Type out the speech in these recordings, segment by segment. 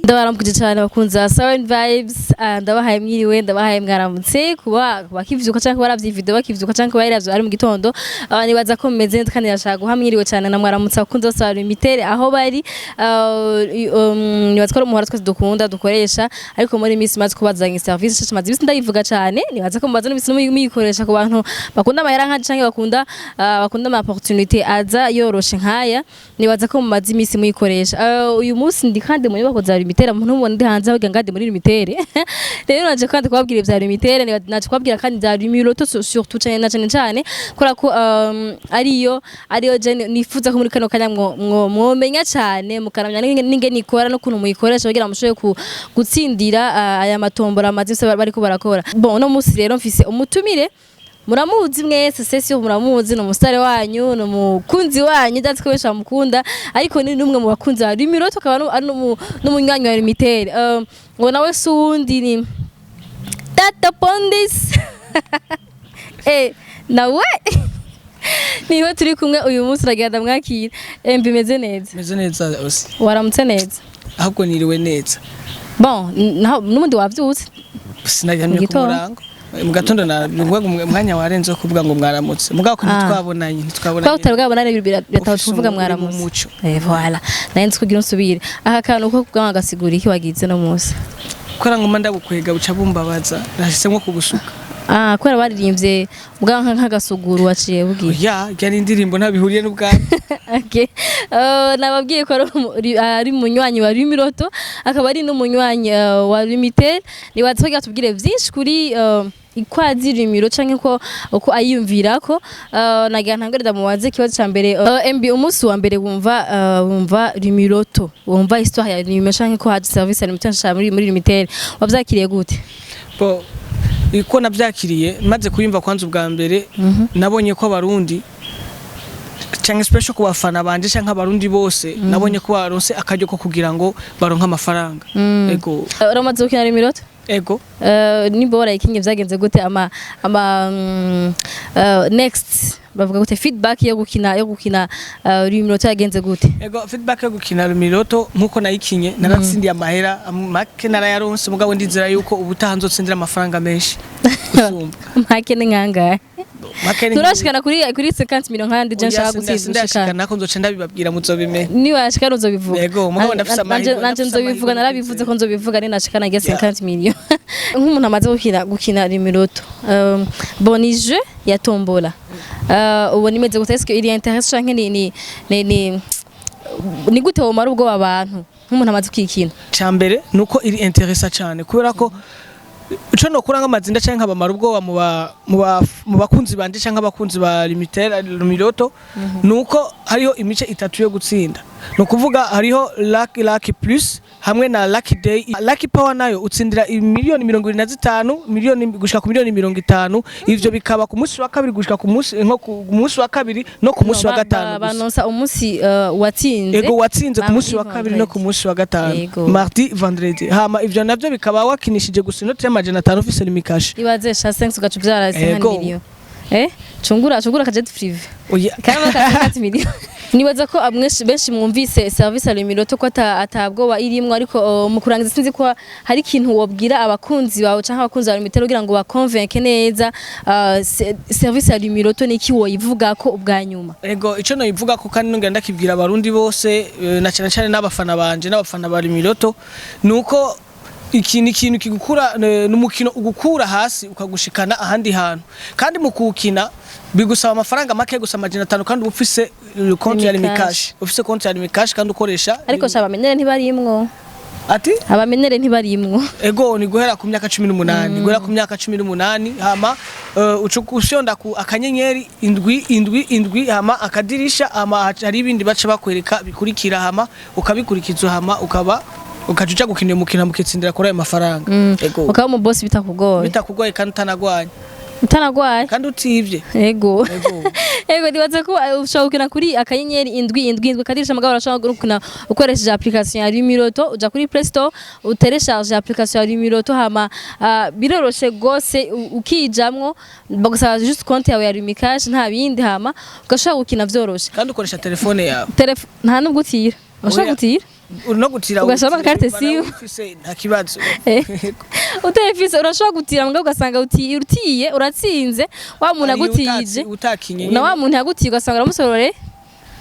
Ndabaramukije cyane abakunzi ba Siren Vibes. Ndabahaye mwiriwe, ndabahaye mwaramutse kuba bakivyuka canke baravye video bakivyuka canke bayiravye ari mu gitondo. Nibaza ko mumeze neza kandi ndashaka guha mwiriwe cyane na mwaramutse abakunzi bose ba Lumitel aho bari. Nibaza ko ari umuhora twese dukunda dukoresha, ariko muri minsi maze kubazanya service nshasha, maze imisi ndayivuga cyane. Nibaza ko mubaza n'imisi muyikoresha ku bantu bakunda amahera nka canke bakunda ama opportunité aza yoroshe nkaya. Nibaza ko mumaze imisi muyikoresha. Uyu munsi ndi kandi mu nyubako za Lumitel, muntu mubona ndi hanze aho ngandi muri Lumitel. Rero naje kandi kubabwira ibya Lumitel, naje kubabwira kandi bya Lumiloto surtout cyane na cyane cyane kubera ko ariyo je nifuza ko muri kano kanya mwomenya cyane, mukaramya n'ingene ikora n'ukuntu muyikoresha kugira ngo mushobore gutsindira aya matombora amaze imisi bariko barakora. Bon, uno munsi rero mfise umutumire muramuzi mwese, sesi muramuzi, ni umusitari wanyu, ni umukunzi wanyu, ndazi ko benshi bamukunda, ariko ni n'umwe mu bakunzi ba Lumiloto, akaba ari n'umunywanyi wa Lumitel. Ngo nawe si uwundi, ni Tata Pondis. Nawe niwe turi kumwe uyu munsi, uragenda mwakira. Bimeze neza? Meze neza osi. Waramutse neza? Ahubwo niriwe neza. Bon, n'ubundi wavyutse. Sinaryamye Mu ku gitondo? murango, mu gatondo na umwanya warenze wo kuvuga ngo mwaramutse, mugabo ko ntitwabonanye. Kwa Ntitwabonanye. utari bwabonane birataba Ufise tuvuga uri mu mwaramutse. muco. Voilà, nari nzi kugira unsubire aka kantu ko kubwa gasigura iki wagize no munsi. Kubera nguma ndabukwega buca bumbabaza, nahise nko kubusuka. Ah, kubera baririmbye bwa nk'agasuguru waciye bugiye. Ya ryari indirimbo, ntabihuriye n'ubwami. Okay. Nababwiye ko ari umunywanyi wa Lumiloto, akaba ari n'umunywanyi wa Lumitel. Nibaza ko tubwire byinshi kuri ikwazi Lumilo canke ko uko ayiyumvirako. Nagira ntangure ndamubaze ikibazo ca mbere. MB, umunsi wa mbere wumva Lumiloto, wumva histoire ya Lumilo canke ko haje service ya Lumitel nshasha muri Lumitel, wavyakiriye gute? Bo iko nabyakiriye, maze kuyumva kwanza ubwa mbere, nabonye ko Abarundi cyangwa special ku bafana banje cyangwa Abarundi bose, nabonye ko baronse akaryo ko kugira ngo baronke amafaranga. Ego. Uramaze gukina Lumiloto? Ego. Nimba warayikinye, vyagenze gute? Ama next bavuga gute, feedback yo gukina Lumiloto yagenze gute? Ego, feedback yo gukina Lumiloto, nkuko nayikinye naratsindiye amahera make, narayaronse, mugabo ndizera yuko ubutaha nzotsindira amafaranga menshi gusumba. Make ni nkangahe? Make ni Turashikana kuri 50 million nkandi je nshaka gutsinda ushikana? Sindashikana ko nzoca ndabibabwira, muzobimenya. Niwashikana uzobivuga. Yego, mugabo ndafise amahirwe, nanje ndafise nzobivuga. amahirwe. Narabivuze ko nzobivuga ninashikana ngiye 50 million. Nk'umuntu amaze gukina Lumiloto, bon, ni jeu ya tombola, ubona imeze gute? Est-ce que il y a intérêt canke ni gute womara ubwoba abantu nk'umuntu amaze kwikina? Cambere nuko iri intéressant cyane, kubera ko ico nokura nk'amazinda canke nkabamara ubwoba mu bakunzi banje canke abakunzi ba Lumitel Lumiloto, nuko hariho imice itatu yo gutsinda. Ni ukuvuga hariho Lucky, Lucky Plus hamwe na Lucky Day. Lucky Power nayo utsindira miliyoni 75, miliyoni gushika ku miliyoni 50. Ivyo bikaba ku munsi wa kabiri gushika ku munsi nko ku munsi wa kabiri no ku munsi wa gatanu gusa. Banonsa umunsi watsinze. Ego, watsinze ku munsi wa Mardi, kabiri no ku munsi wa gatanu. Yego. Mardi, vendredi. Hama ivyo navyo bikaba wakinishije gusa inoti y'500 ufise Lumicash. Ibaze sha, 5 ugaca uvyara 50 Ego. million. Cungura ka jet privé. Oya. Karaba ka 50 million. Nibaza ko amwenshi benshi mwumvise service ya Lumiloto ko atabwoba irimwo, ariko mu kurangiza sinzi ko hari ikintu wobwira abakunzi bawe canke abakunzi ba Lumitel kugira ngo bakonvenke neza service ya Lumiloto, niki woyivuga ko ubwa nyuma? Ego, ico noyivuga ko kandi nongera ndakibwira Abarundi bose, na cyane cyane n'abafana banje n'abafana ba Lumiloto, nuko iki ni ikintu kigukura, n'umukino ugukura hasi ukagushikana ahandi hantu, kandi mu kuwukina bigusaba amafaranga make gusa, 500, kandi uba ufise konti ya Lumicash. Lumicash, ufise konti ya Lumicash kandi ukoresha. Ariko sha, abamenere ntibarimwo. Ati? Abamenere ntibarimwo. Ego, ni guhera ku myaka 18, guhera ku myaka 18. Hama uca ufyonda ku *777# hama akadirisha, hama hari ibindi baca bakwereka bikurikira, hama ukabikurikiza, hama ukaba ukaja uja gukina uyo mukino mukitsindira kuri ayo mafaranga. Ego. Ukaba mu boss bitakugoye. Bitakugoye kandi utanagwanye. Utanagwaye. Kandi utivye. Ego. Ego. Ego, nibaza ko ushobora gukina kuri *777# akadirisha, mugabo urashobora gukina ukoresheje application ya Lumiloto. Uja kuri Play Store, utelecharge application ya Lumiloto, hama biroroshe gose, ukijamwo bagusaba juste compte yawe ya Lumicash, nta bindi, hama ugashobora gukina vyoroshe. Kandi ukoresha telefone yawe. Nta nubwo utira, urashobora Oya. gutira. No gutira. Ugashiramo utira, agacarte bivana SIM. ufise, nta kibazo. Utayifise urashobora gutira, mbwa ugasanga utiye uratsinze wa muntu Hari agutije utakinye na wa muntu yagutiye, ugasanga uramusorore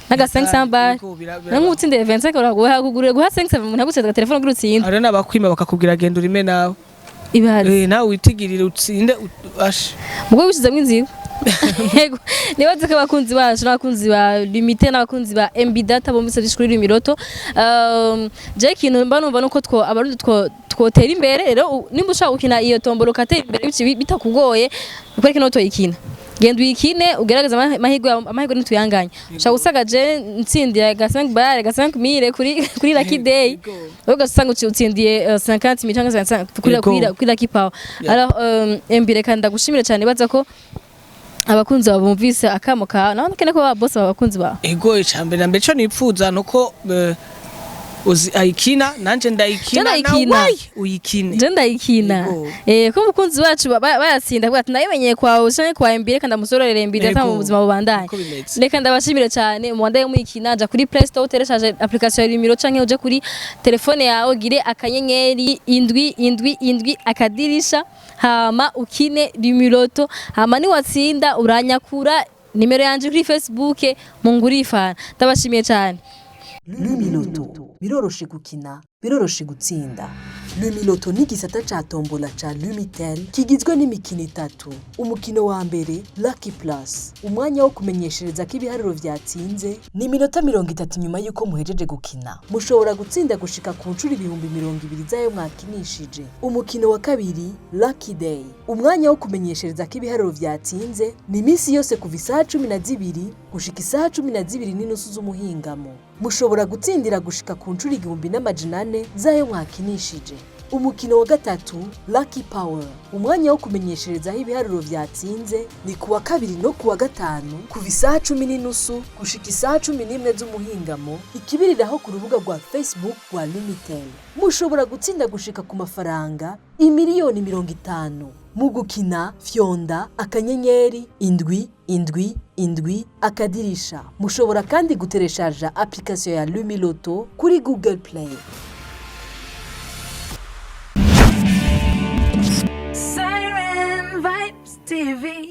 n'aga 500 bar. Yego, Namwe utsinde 25, uraguha kugurira guha 500, umuntu yagutsinze agatelefone kugira utsinde. Hari n'abakwima bakakubwira genda urime nawe. Ibaze. Nawe witigirire utsinde ashe. Mugo wishizemo inzigo. Yego, nibaze ko abakunzi bacu n'abakunzi ba Lumitel n'abakunzi ba MB Data bumvise byinshi kuri Lumiloto. Je ikintu mba numva nuko two abarundi two twotera imbere. Rero nimba ushaka gukina iyo tombolo ukatera imbere bitakugoye, ukwereke no toyikina, genda uyikine, ugerageze amahirwe yawe, amahirwe ntituyanganye. Ushaka usanga je ntsindiye ga 5 bar, ga 5 mille kuri Lucky Day, wowe ugasanga utsindiye 50 mille cyangwa 55 kuri kuri Lucky Power. Alors MB, reka ndagushimire cyane. Baza ko abakunzi bawe bumvise akamo kawe, nawe nkeneye ko ba boss abakunzi bawe. Ego, icambere na mbere co nipfuza nuko uzi ayikina, nanje ndayikina. Je ndayikina. Nawe uyikine. Je ndayikina. Yego. Ko umukunzi wacu bayatsinda avuga ati nayimenyeye kwawe canke kwa MB, reka ndamusororere MB Data mu Yego. buzima bubandanye. Niko bimeze. Reka ndabashimire cyane. Mubandaye muyikina. Ja kuri Play Store utereshaje application ya Lumiro, canke uje kuri telefone yawe ugire *777# hama ukine Lumiloto. Hama niwatsinda uranyakura nimero yanje kuri Facebook mungurifana. Ndabashimiye cyane. Lumiloto, biroroshe gukina, biroroshe gutsinda. Lumiloto ni igisata ca tombola ca Lumitel kigizwe n'imikino itatu. Umukino wa mbere, Lucky Plus, umwanya wo kumenyeshereza ko ibiharuro vyatsinze ni iminota 30 nyuma y'uko muhejeje gukina. Mushobora gutsinda gushika ku nshuro 20,000 z'ayo mwakinishije. Umukino wa kabiri, Lucky Day, umwanya wo kumenyeshereza ko ibiharuro vyatsinze ni iminsi yose kuva isaha 12 gushika isaha 12:30 z'umuhingamo. Mushobora gutsindira gushika ku nshuro 1,400 z'ayo mwakinishije. Umukino wa gatatu, Lucky Power, umwanya wo kumenyesherezaho ibiharuro vyatsinze ni kuwa kabiri no kuwa gatanu kuva isaha 10:30 gushika isaha 11 z'umuhingamo, ikibiriraho ku rubuga rwa Facebook rwa Lumitel. Mushobora gutsinda gushika ku mafaranga 50 miliyoni. Mu gukina, fyonda *777#. Mushobora kandi gutereshaja application ya Lumiloto kuri Google Play. Siren Vibes TV.